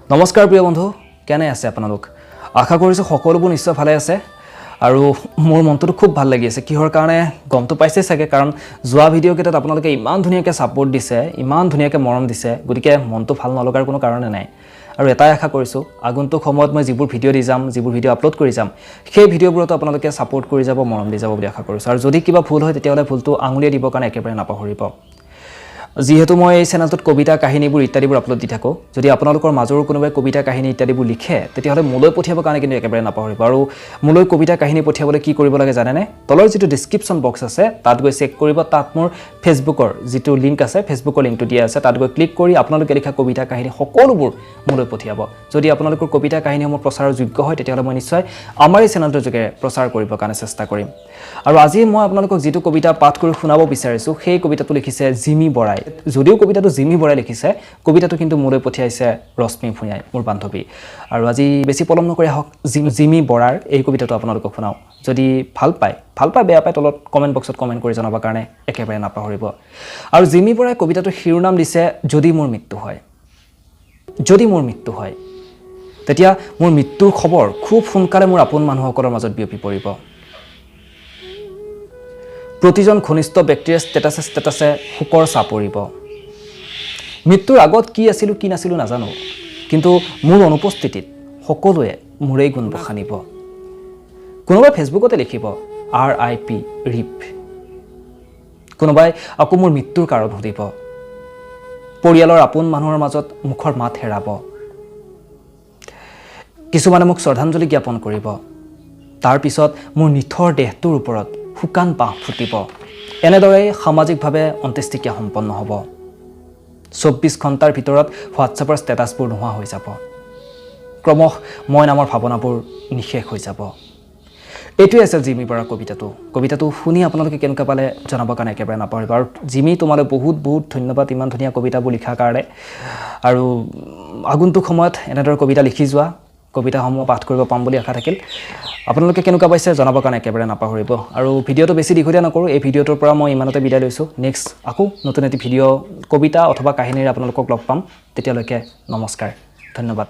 নমস্কাৰ প্ৰিয় বন্ধু, কেনে আছে আপোনালোক? আশা কৰিছোঁ সকলোবোৰ নিশ্চয় ভালে আছে। আৰু মোৰ মনটোতো খুব ভাল লাগি আছে। কিহৰ কাৰণে গমটো পাইছেই চাগে, কাৰণ যোৱা ভিডিঅ'কেইটাত আপোনালোকে ইমান ধুনীয়াকৈ ছাপোৰ্ট দিছে, ইমান ধুনীয়াকৈ মৰম দিছে, গতিকে মনটো ভাল নলগাৰ কোনো কাৰণে নাই। আৰু এটাই আশা কৰিছোঁ, আগন্তুক সময়ত মই যিবোৰ ভিডিঅ' দি যাম, যিবোৰ ভিডিঅ' আপলোড কৰি যাম, সেই ভিডিঅ'বোৰতো আপোনালোকে ছাপোৰ্ট কৰি যাব, মৰম দি যাব বুলি আশা কৰিছোঁ। আৰু যদি কিবা ভুল হয়, তেতিয়াহ'লে ভুলটো আঙুলিয়াই দিবৰ কাৰণে একেবাৰে নাপাহৰিব। যিহেতু মই এই চেনেলটোত কবিতা, কাহিনীবোৰ ইত্যাদিবোৰ আপলোড দি থাকোঁ, যদি আপোনালোকৰ মাজৰো কোনোবাই কবিতা, কাহিনী ইত্যাদিবোৰ লিখে, তেতিয়াহ'লে মোলৈ পঠিয়াবৰ কাৰণে কিন্তু একেবাৰে নাপাহৰিব। আৰু মোলৈ কবিতা, কাহিনী পঠিয়াবলৈ কি কৰিব লাগে জানেনে? তলৰ যিটো ডিছক্ৰিপশ্যন বক্স আছে, তাত গৈ চেক কৰিব। তাত মোৰ ফেচবুকৰ যিটো লিংক আছে, ফেচবুকৰ লিংকটো দিয়া আছে। তাত গৈ ক্লিক কৰি আপোনালোকে লিখা কবিতা, কাহিনী সকলোবোৰ মোলৈ পঠিয়াব। যদি আপোনালোকৰ কবিতা, কাহিনীসমূহ প্ৰচাৰৰ যোগ্য হয়, তেতিয়াহ'লে মই নিশ্চয় আমাৰ এই চেনেলটোৰ যোগেৰে প্ৰচাৰ কৰিবৰ কাৰণে চেষ্টা কৰিম। আৰু আজি মই আপোনালোকক যিটো কবিতা পাঠ কৰি শুনাব বিচাৰিছোঁ, সেই কবিতাটো লিখিছে জিমি বৰাই। যদিও কবিতাটো জিমি বৰাই লিখিছে, কবিতাটো কিন্তু মোলৈ পঠিয়াইছে ৰশ্মি ভূঞাই, মোৰ বান্ধৱী। আৰু আজি বেছি পলম নকৰি আহক, জিমি বৰাৰ এই কবিতাটো আপোনালোকক শুনাওঁ। যদি ভাল পায়, ভাল পায়, বেয়া পায়, তলত কমেণ্ট বক্সত কমেণ্ট কৰি জনাবৰ কাৰণে একেবাৰে নাপাহৰিব। আৰু জিমি বৰাই কবিতাটোৰ শিৰোনাম দিছে "যদি মোৰ মৃত্যু হয়"। যদি মোৰ মৃত্যু হয়, তেতিয়া মোৰ মৃত্যুৰ খবৰ খুব সোনকালে মোৰ আপোন মানুহসকলৰ মাজত বিয়পি পৰিব। প্ৰতিজন ঘনিষ্ঠ ব্যক্তিৰে ষ্টেটাছে ষ্টেটাছে শোকৰ ছাঁ পৰিব। মৃত্যুৰ আগত কি আছিলোঁ, কি নাছিলোঁ নাজানো, কিন্তু মোৰ অনুপস্থিতিত সকলোৱে মোৰেই গুণ বখানিব। কোনোবাই ফেচবুকতে লিখিব "আৰআইপি, ৰিপ"। কোনোবাই আকৌ মোৰ মৃত্যুৰ কাৰণ সুধিব। পৰিয়ালৰ আপোন মানুহৰ মাজত মুখৰ মাত হেৰাব। কিছুমানে মোক শ্ৰদ্ধাঞ্জলি জ্ঞাপন কৰিব। তাৰপিছত মোৰ নিথৰ দেহটোৰ ওপৰত শুকান বাঁহ ফুটিব। এনেদৰেই সামাজিকভাৱে অন্ত্যেষ্টিক্ৰিয়া সম্পন্ন হ'ব। 24 ঘণ্টাৰ ভিতৰত হোৱাটছএপৰ ষ্টেটাছবোৰ নোহোৱা হৈ যাব। ক্ৰমশ মই নামৰ ভাৱনাবোৰ নিঃশেষ হৈ যাব। এইটোৱে আছিল জিমি বৰাৰ কবিতাটো। কবিতাটো শুনি আপোনালোকে কেনেকুৱা পালে জনাবৰ কাৰণে একেবাৰে নাপাহৰিব। আৰু জিমি, তোমালৈ বহুত বহুত ধন্যবাদ ইমান ধুনীয়া কবিতাবোৰ লিখাৰ কাৰণে। আৰু আগন্তুক সময়ত এনেদৰে কবিতা লিখি যোৱা, কবিতাসমূহ পাঠ কৰিব পাম বুলি আশা থাকিল। আপোনালোকে কেনেকুৱা পাইছে জনাবৰ কাৰণে একেবাৰে নাপাহৰিব। আৰু ভিডিঅ'টো বেছি দীঘলীয়া নকৰোঁ। এই ভিডিঅ'টোৰ পৰা মই ইমানতে বিদায় লৈছোঁ। নেক্সট আকৌ নতুন এটি ভিডিঅ', কবিতা অথবা কাহিনীৰে আপোনালোকক লগ পাম। তেতিয়ালৈকে নমস্কাৰ, ধন্যবাদ।